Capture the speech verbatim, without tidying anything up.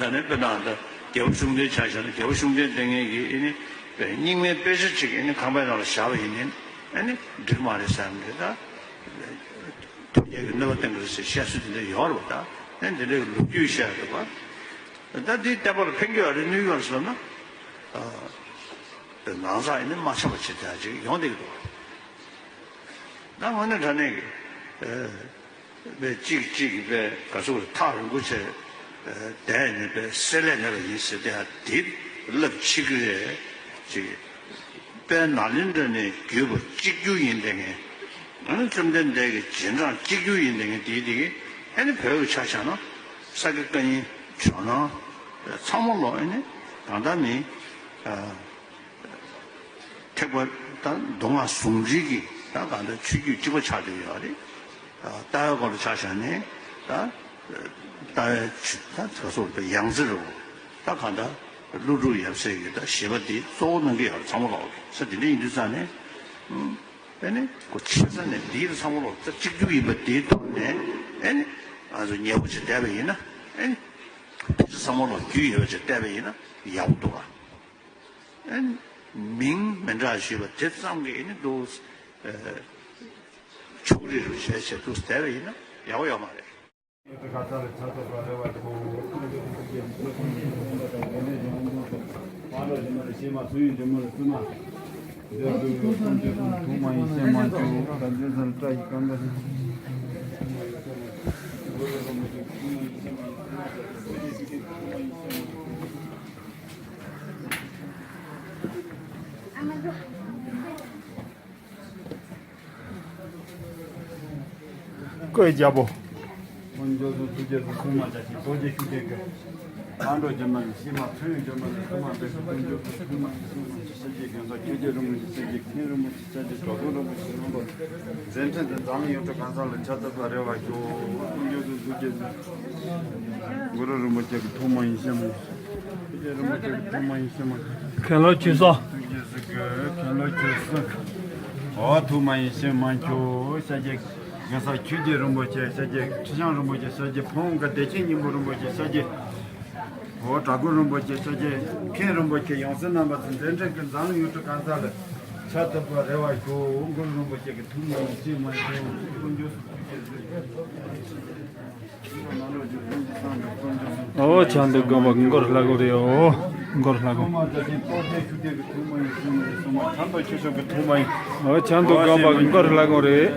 ད་ནི་དཔེར་ན་ད་རྒྱལ་པོ་ཤུགས་ལྡན་ཆ་བཞག་ན། རྒྱལ་པོ་ཤུགས་ལྡན་ལྟས་ངན་གྱིས་ཨེ་ནི་རྙིང་མའི་དཔེ་ཆ་གཅིག་ཨེ་ནི་ཁང་པའི་ནང་ལ་བཞག་པ་ཡིན་ནའི་ཨེ་ནི་འགྲིག་མ་རེད་བསམ་གི། ད་ཐུགས་རྗེ་གི་གནོད་པ་བསྟན་གི་རེད་ཟེར་བཤད་སྲོལ་དེ་འདྲ་ཡོད་རེད་པ། ད་ཨེ་འདི་འདྲའི་ལོ་རྒྱུས་བཤད་འདུག་པ། ད་འདི་བསྟན་པ་ལ་ཕན་གྱི་ཡོད་རེད། གནོད་ཀྱི་ཡོད་རེད་ཟེར་ན། ཨ། ནང་ཚགས་ཨེ་ནི་མ་ཆགས་པ་བྱེད་ཡ་ཅིག་ཡོང་བསྡད་ཀྱི་འདུག་པ། ད་དངོས་གནས་དྲང་གནས་ཀྱི་ཨ། པའི་གཅིག་གཅིག་གིས་པའི་ག་ཚོད་ཐག་རིང་པོ་བྱས། བསྡད་ནས་པའི་བསྲེ་ལྷད་མེད་པ་ཡིན་ཟེར་ཏེ་ཡང་དེ་ལབ་ཕྱི་གི་རེད་ཅིག། དཔལ་ནཱ་ལེནྡྲ་ནས་བརྒྱུད་པ་གཅིག་གྱུར་ཡིན་ལྟས་ངན། ཨ་ནི་བཅོམ་ལྡན་འདས་ཀྱི་རྗེས་འབྲང་གཅིག་གྱུར་ཡིན་ལྟས་ངན་དེའི་དེ་གི་ཨ་ནི་བོད་ཀྱི་ཆ་བཞག་ན་ས་དགེ་བཀའ་རྙིང་ཇོ་ནང་ཚང་མ་ལོག་ཨ་ནི་གང་ལྟར་མིན། ཐེག་པ་དང་མདོ་སྔགས་ཟུང་འབྲེལ་གྱི་ད་གང་ལྟར་ཆོས་བརྒྱུད་གཅིག་པ་ཆགས་བསྡད་ཡོད་རེད། ལྟ་བའི་སྐོར་ལ་ཆ་བཞག་ནས་ད་ལྟ་བའི་ཆོས་ད་ག་སོགས་པའི་ཡང་རྩེ་རུ་ད་གང་ལྟར་ཀླུ་སྒྲུབ་ཡབ་སྲས་ཀྱི་ད་བཞེད་པ་འདི་གཙོ་བོ་གནང་གི་ཡོད་རེད། ཚང་མ་ལོག་ས་དེ་འདྲ་ཡིན་དུས་ཙང་ནས་ཨེ་ནི་གོ་ཆེ་ས་ནས་འདིའི་ཚང་མ་ལོག་ད་གཅིག་གྱུར་ཡིན་པ་འདིའི་ཐོག་ནས་ཨེ་ནི་ང་ཚོ་ཉེ་པོ་ཅིག་བལྟས་པ་ཡིན་ན་ཨེ་ནི་ཕལ་ཆེར་ཚང་མ་ལོག་རྒྱུས་ཡོད་པ་ཅིག་བལྟས་པ་ཡིན་ན་ཡག་པོ་འདུག་ག། ཨེ་མིང་མི་འདྲ་ཞུས་པ་དེ་ཙམ་གྱིས་ཨེ་ནི་འདུག་ཕྱོགས་རིས་རུ་བྱས་བྱས་འདུག་བསྡད་པ་ཡིན་ན་ཡག་པོ་ཡོད་མ་རེད། བཀོད་རྒྱལ་པོ། དཀོན་མཆོག་གསུམ་ཐུགས་རྗེ་གསུམ་སྲུང་མ་བྱ་ཞིང་རྡོ་རྗེ་ཤུགས་ལྡན་གྱི། མཁའ་འགྲོ་སྒྱུ་མ་ལས་སྐྱེས་མ་མཚོན་ཡོད་སྒྱུ་མ་ལས་སྐྱེས་མ་འདས་ཀྱི་དཀོན་མཆོག་གསུམ་ཐུགས་མ་ཡིན་སྲུང་མ་ཤཱཀྱའི་གེ་སར་ཆོས་རྒྱལ་རིན་པོ་ཆེ་ཤཱཀྱའི་མཁན་རིན་པོ་ཆེ་ཤཱཀྱའི་གྲོགས་པོ་རིན་པོ་ཆེ་རྣམ་པ། མཛད་འཕྲིན་དེ་འཛམ་གླིང་ཡུལ་གྲུ་གང་ས་ལ་ཁྱབ་ཐུབ་པར་རེ་བ་ཞུ། དཀོན་མཆོག་གསུམ་ཐུགས་རྗེ་གསུམ། གུ་རུ་རིན་པོ་ཆེ་གི་ཐུགས་མ་ཡིན་སེམས་མ། ཆོས་རྒྱལ་རིན་པོ་ཆེ་གི་ཐུགས་མ་ཡིན་སེམས་མ། མཁན་སློབ་ཆོས་གསུམ། ཐུགས་རྗེ་གཟིགས་དགོས་མཁན་སློབ་ཆོས་གསུམ། འོ་ཐུགས་མ་ཡིན་སེམས་མ་ཁྱོད་ཤཱཀྱའི་གེ་སར་ཆོས་རྒྱལ་རིན་པོ་ཆེ་ཤཱཀྱའི་ཁྲི་བྱང་རིན་པོ་ཆེ་ཤཱཀྱའི་ཕུན་དཀར་བདེ་ཆེན་སྙིང་པོ་རིན་པོ་ཆེ་ཤཱཀྱའི། འོ་བྲག་འགོ་རིན་པོ་ཆེ་ཤཱཀྱའི་མཁན་རིན་པོ་ཆེ་ཡང་སྲིད་རྣམ་པ་ཚོ་མཛད་འཕྲིན་གྱི་འཛམ་གླིང་ཡུལ་གྲུ་གང་ས་ལ་ཁྱབ་ཐུབ་པར་རེ་བ་ཞུ། གུ་རུ་རིན་པོ་ཆེ་གི་ཐུགས་མ་ཡིན་སེམས་མ་ཁྱོད་དཀོན་མཆོག་གསུམ་ཐུགས་རྗེ་གཟིགས། ཨོ་བྱང་དུ་དགོན་པ་མགོར་ལྷ་གོ་རེད། ཨོ་མགོར་ལྷ་གོ། ཨོ་བྱང་དུ་དགོན་པ་མགོར་ལྷ་གོ་རེད།